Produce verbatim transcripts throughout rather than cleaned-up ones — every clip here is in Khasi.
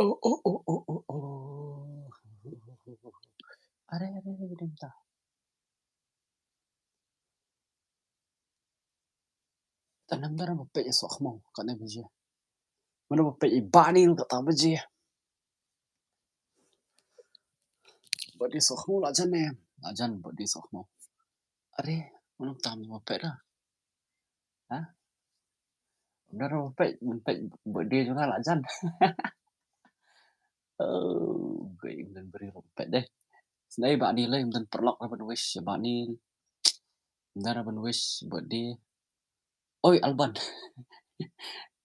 Oh, oh, oh, oh, oh, oh. Are, are, are, are, mynta. Te namar ba peit ïa Sohkhmaw, kane baje. Mano ba peit ïa Banil kata baje. Ba dei Sohkhmaw la jan ne. La jan ba dei Sohkhmaw. Are, mano tam ba peit da. Ha? Namar ba peit, ba peit ba dei jong nga la jan. Oh, gai, ym don briew ruh peit dei. Snei Banil, ym don paralok ruh ban wish ïa Banil. Ym don ruh ban wish birthday. Oi, Alban.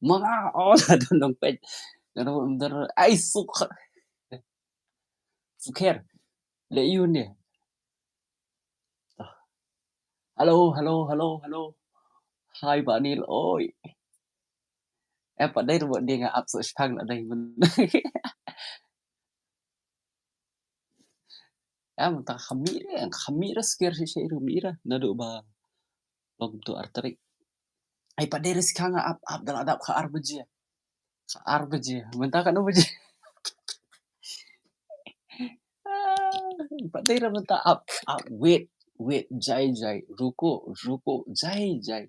Ma nga, oh, la don dong peit. Don, don, ai, suk. Sukher. Le yun ne. Hello, hello, hello, hello. Hi, Banil, oi. Eh, pat dei ruh ba dei nga ap sa shipang na dei. Ya, mynta kham mih re, kham mih re sukher shisha ruh mih re. Naduh ba long tu ar tarik. Ai, pat dei re shisha nga ap, ap da la dap kha ar baje. Kha ar baje. Mynta kano baje? Ah, pat dei re mynta ap, ap, wait, wait, jai, jai, ruko, ruko, jai, jai.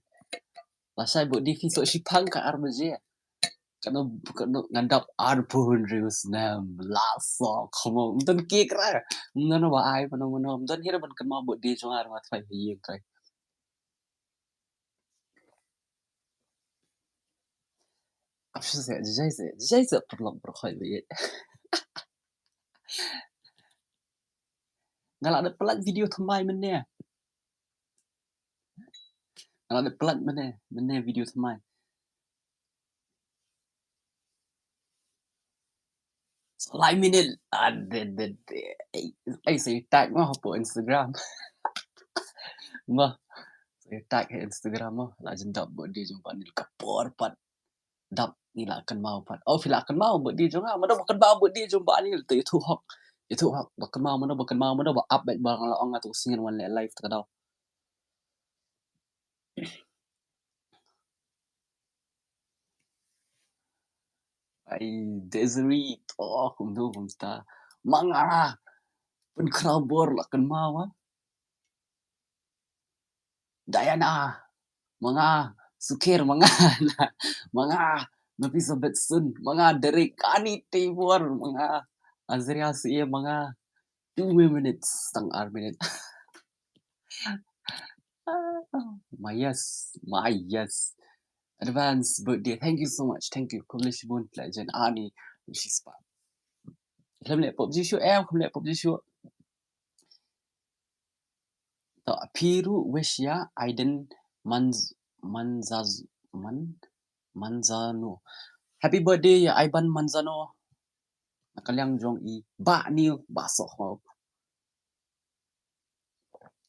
Lashai ba dei phi sa shipang kha ar baje. Kano, kano ngan dap arphew hynriew snem, la Sohkhmaw. Ym don cake re. Ym don ba ai mano mano. Ym don hi re ban kynmaw ba dei jong nga, nga trai ha ïing trai. Ap shu se, jai se, jai se paralok baroh khoit ba ïeit. Nga la dep pynlait video thymmai mynne. Nga la dep pynlait mynne, mynne video thymmai. Sa lai minit. Ah, de, de, de. Ai, ai, sa ïa tag mo hapoh Instagram. Mo. Sa ïa tag ha Instagram mo. La jan dap ba dei jong Banil ka por pat. Dap ngi la kynmaw pat. Oh, phi la kynmaw ba dei jong nga. Mano ba kynmaw ba dei jong Banil, to ïathuh hok. Ïathuh hok. Ba kynmaw mano, ba kynmaw mano, ba ap bad ba nga la ong nga to sien wan leh live ta ka daw. Ai, Desiree, to kumno kumta. Ma nga. Pynkhraw bor la kynmaw ah. Diana, ma nga. Sukher, ma nga. Ma nga. Nafisa Betsun, ma nga. Derek, Ani Tibor, ma nga. Azria Sia, ma nga. Two minutes, tang ar minute. My yes, my yes. Advance birthday. Thank you so much. Thank you. Khublei shibun, Legend Ani. She's fun. Khlem leh PUBG shuh em, khlem leh PUBG shuh. To, phi ruh wish ïa Aiden Manz-, Manzaz-, Man-, Manzano. Happy birthday ïa Ivan Manzano. Na ka liang jong i Bah Neil, Bah Sohkhmaw.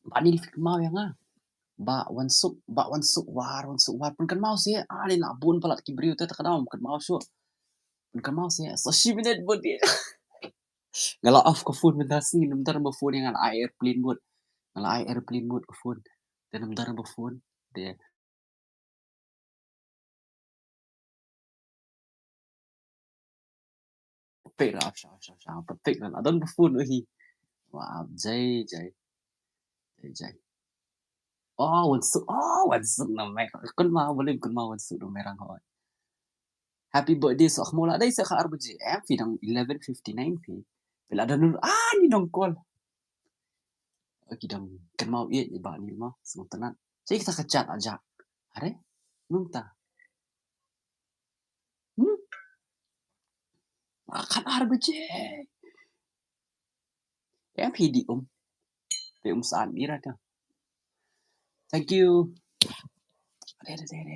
Bah Neil phi kynmaw ïa nga. Bah Wansuk, Bah Wansuk War, Wansuk War. Pynkynmaw seh, ah, ni na bun palat ki briew te ta ka daw, pynkynmaw shuh. Pynkynmaw seh, sa shi minit bun dei. Nga la off ka phone mynta sngi, namar ba phone nga la ai airplane mode. Nga la ai airplane mode ka phone. Te namar ba phone. Te pera sha sha sha pyntik na don ba phone hi. Wa jai jai. Jai jai. Oh, Wansuk. Oh, Wansuk na mer. Kynmaw, balei kynmaw Wansuk na mer ang hoi. Happy birthday Sohkhmaw, la dei sa kha ar baje. Em, phi dang eleven fifty-nine phi. Phi la dang nur, ah, ni dang call. Ki dang kynmaw ïa i Bah Neil mo, sngewtynnat. Sa kita ka chat aja. Are? Nangta. Hmm? Ah, kha ar baje. Em, phi dei um. Phi um saan ira ta. Thank you. Ade, ade, ade.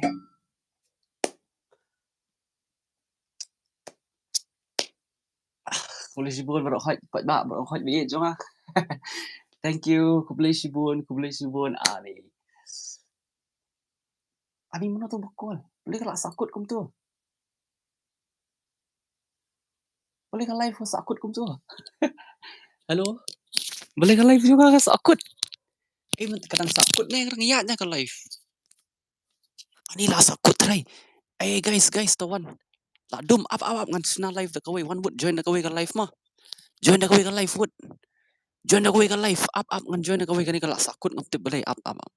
Ah, khublei shibun baroh khoit, pat ba baroh khoit ba ïeit jong nga. Thank you, khublei shibun, khublei shibun. Ani. Ani mano to ba call? Balei ka la sakut kumto? Balei ka live ka sakut kumto? Hello? Balei ka live jong nga ka sakut? Eh, mynta ka dang sakut ne, ka dang ïaid ne ka live. Ani la sakut trai. Eh, guys, guys, to wan. La dum, ap ap ap, ngan shna live da kawei. Wan Wood, join da kawei ka live ma. Join da kawei ka live, Wood. Join da kawei ka live, ap ap, ngan join da kawei kane ka la sahkut, ngam tip balei, ap ap ap.